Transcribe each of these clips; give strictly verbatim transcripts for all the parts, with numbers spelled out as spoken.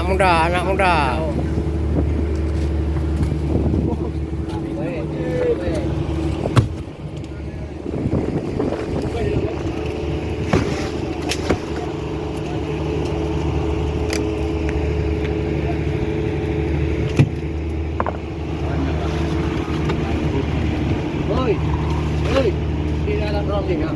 Muda, anak muda. Oi, oi, di dalam rom ni, ha.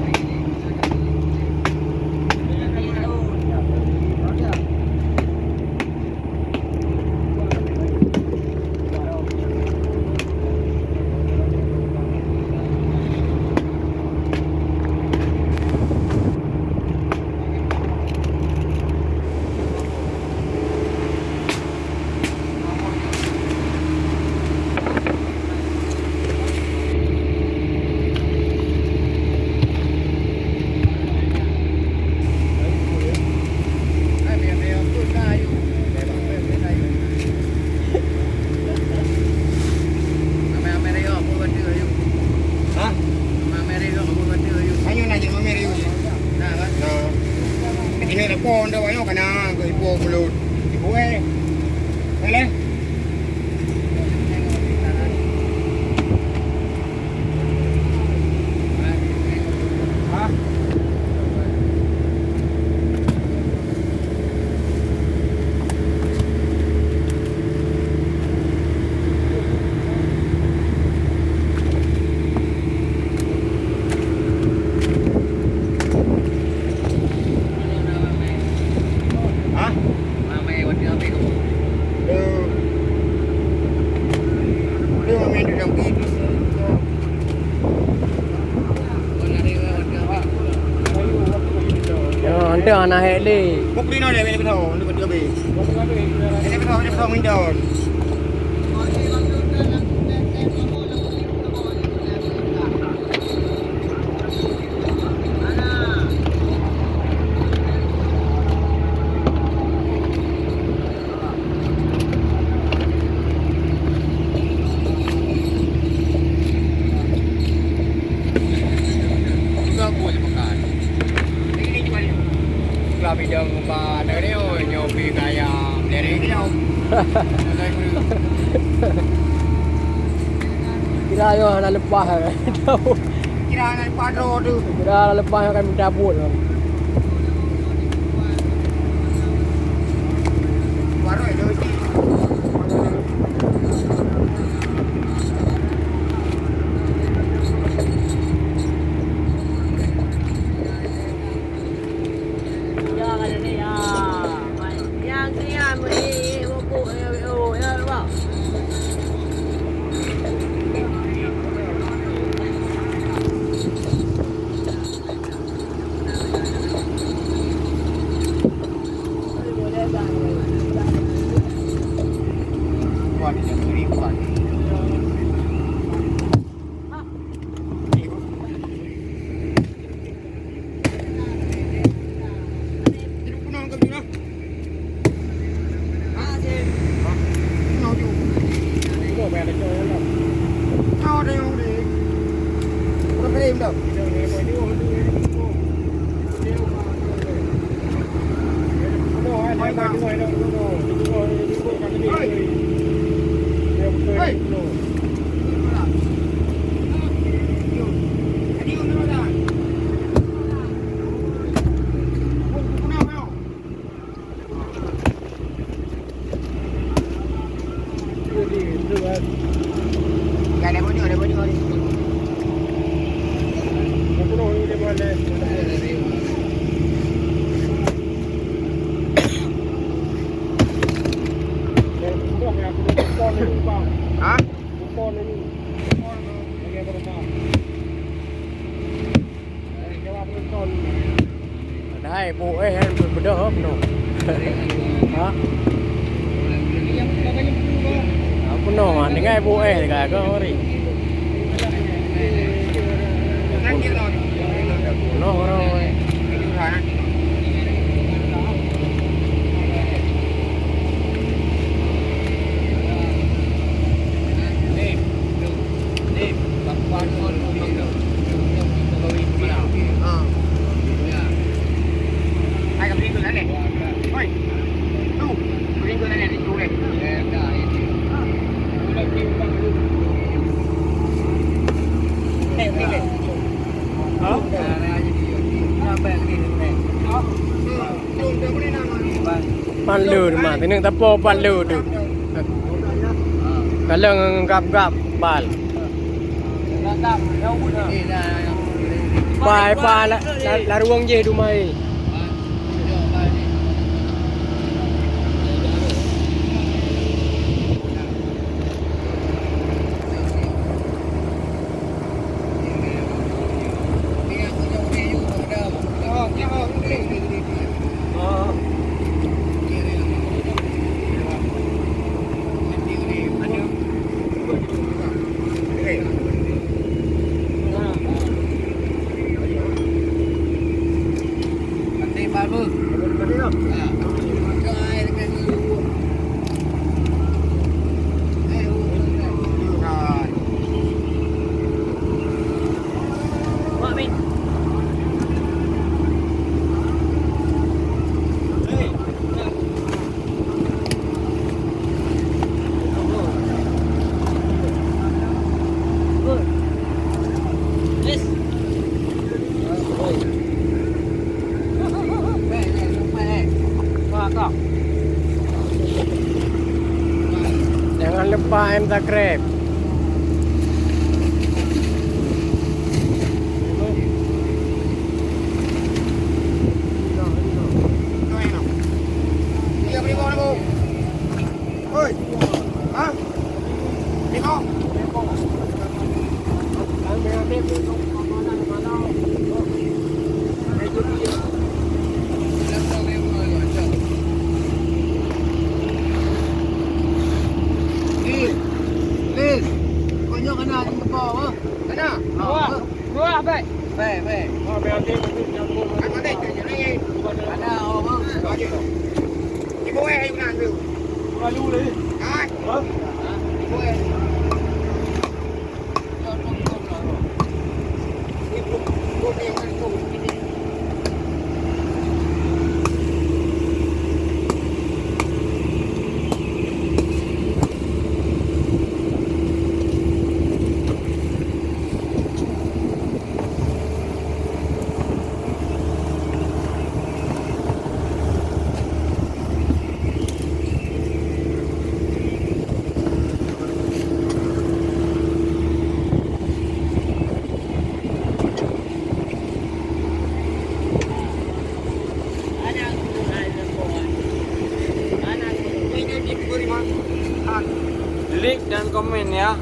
Hah? Ayo na jadi mamerah. Nah, kan? Nah. Jadi nak lapor dah, ayo kana ke ibu mulut. Ibu, eh. Boleh? Hah? Ramai watèe habéh kamoe. Eh. Dia ramai duduk dalam gate. Ya, anda anak hek lé. Mau pergi mana, Bang? Betul, betul, habéh. Ini betul, ini betul, minta. Ka bidang ba negeri, oh, nyoe pi kaya dari dia. Kira yo hana leupah. Kira hana leupah droe tu. Kira hana leupah akan minta buet. Baru itu. Ha? Padahai bu éh kan beudôh peunoh. Ha? Ha, peunoh, ha, tinggai bu éh ka keu hari. Peunoh orang. Pan le teuma, keuneuk tapo pan le tu. Kalon gab-gab bal. Pai, pai, la, la, larueng jih dumai. Jangan lupa M Subscribe. Oi. Ha? Limong. Lis, Lis. Konyol kana jumpa, ha? Kana? Wah. Dua, baik. Baik, baik. Kan mana tu je ni? Mana, oh, bang? Ibu eh, ibu nak tu. Lalu lagi. Ha? Ha? Ibu eh. Like dan komen ya.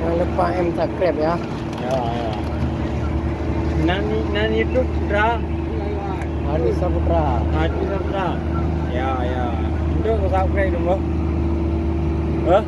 Jangan lupa M Subscribe ya. Ya, ya. Nan, nan YouTube Putra. Hadi Saputra. Hadi Saputra. Ya, ya. Untuk subscribe dulu. Hah?